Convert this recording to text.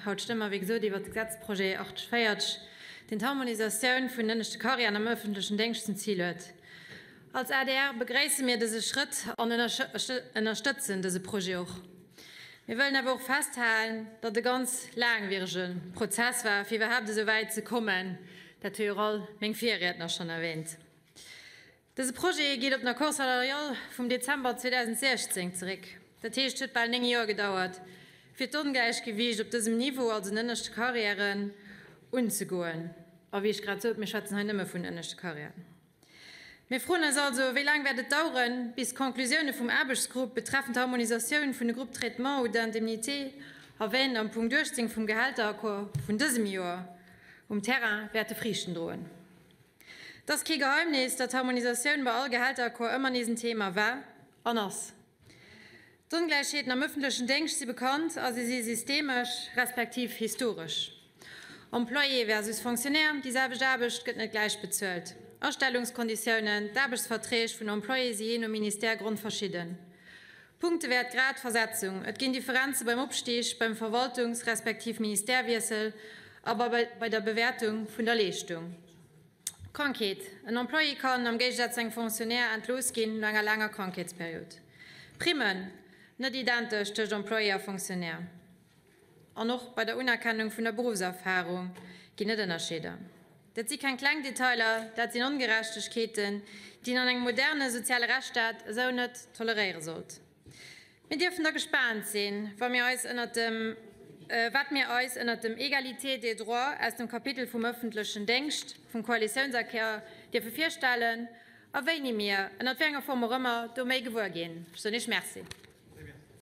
Haut stëmme mer, wéi gesot, iwwert de Gesetzprojet 48, deen d'Harmonisatioun vun den ënneschte Karriären am ëffentlechen Déngscht zum Zil huet. Als adr begréisse mir dëse Schrëtt an ënnerstëtzen dëse Projet och. Mir wëllen awer och festhalen, datt e ganz laangwierege Prozess war, fir iwwerhaapt esou wäit ze kommen. Dat hu jo och all meng Virriedner schonn erwähnt. Dëse Projet geet op den Accord salarial vum Dezember 2016 zeréck. Dat heescht, et huet bal 9 Joer gedauert, fir d'Ongläichgewiicht op dësem Niveau, also den ënneschte Karriären, unzegoen. A wéi ech grad sot, mir schwätzen hei nëmme vun ënneschte Karriären. Mir froen eis also, Wéi laang wäert et daueren, bis d'Conclusioune vum Aarbechtsgrupp betreffend d'Harmonisatioun vun de Groupes de traitement ou d'indemnité, erwähnt am Punkt 18 vum Gehälteraccord vun dësem Joer, um Terrain wäerte Friichten droen? Et ass kee Geheimnis, datt d'Harmonisatioun bei all Gehälteraccord ëmmer nees en Thema war an ass. D'Ongläichheeten am ëffentlechen Déngscht si bekannt a si si systemesch, respektiv historesch. Employé versus Fonctionnaire, déi selwecht Aarbecht gëtt net gläich bezuelt. Astellungskonditiounen, d'Aarbechtsverträg vun Employéë si jee no Ministère grondverschidden. Punktewäert, Grad, Versetzung, et ginn Differenze beim Opstig, beim Verwaltungs respektiv Ministèrewiessel a bei der Bewäertung vun der Leeschtung. Krankheet, En Employé kann, am Géigesaz zu engem Fonctionnaire, entlooss ginn no enger laanger Krankheetsperiod. Primmen, net identesch tëscht Employé a Fonctionnaire. An och bei der Unerkennung vun der Beruffserfarung ginn et Ënnerscheeder. Dat si keng kleng Detailer, dat sinn Ongerechtegkeeten, déi een an engem moderne soziale Rechtsstaat esou net toleréiere sollt. Mir dierfen da gespaant sinn, wa mir eis ënnert dem, wat mir eis ënnert dem Égalité des droits aus dem Kapitel vum ëffentlechen Déngscht vum Koalitiounsaccord dierfe virstellen a wéini mir, ënnert wéi enger Form och ëmmer, do méi gewuer ginn. Ech soen Iech Merci.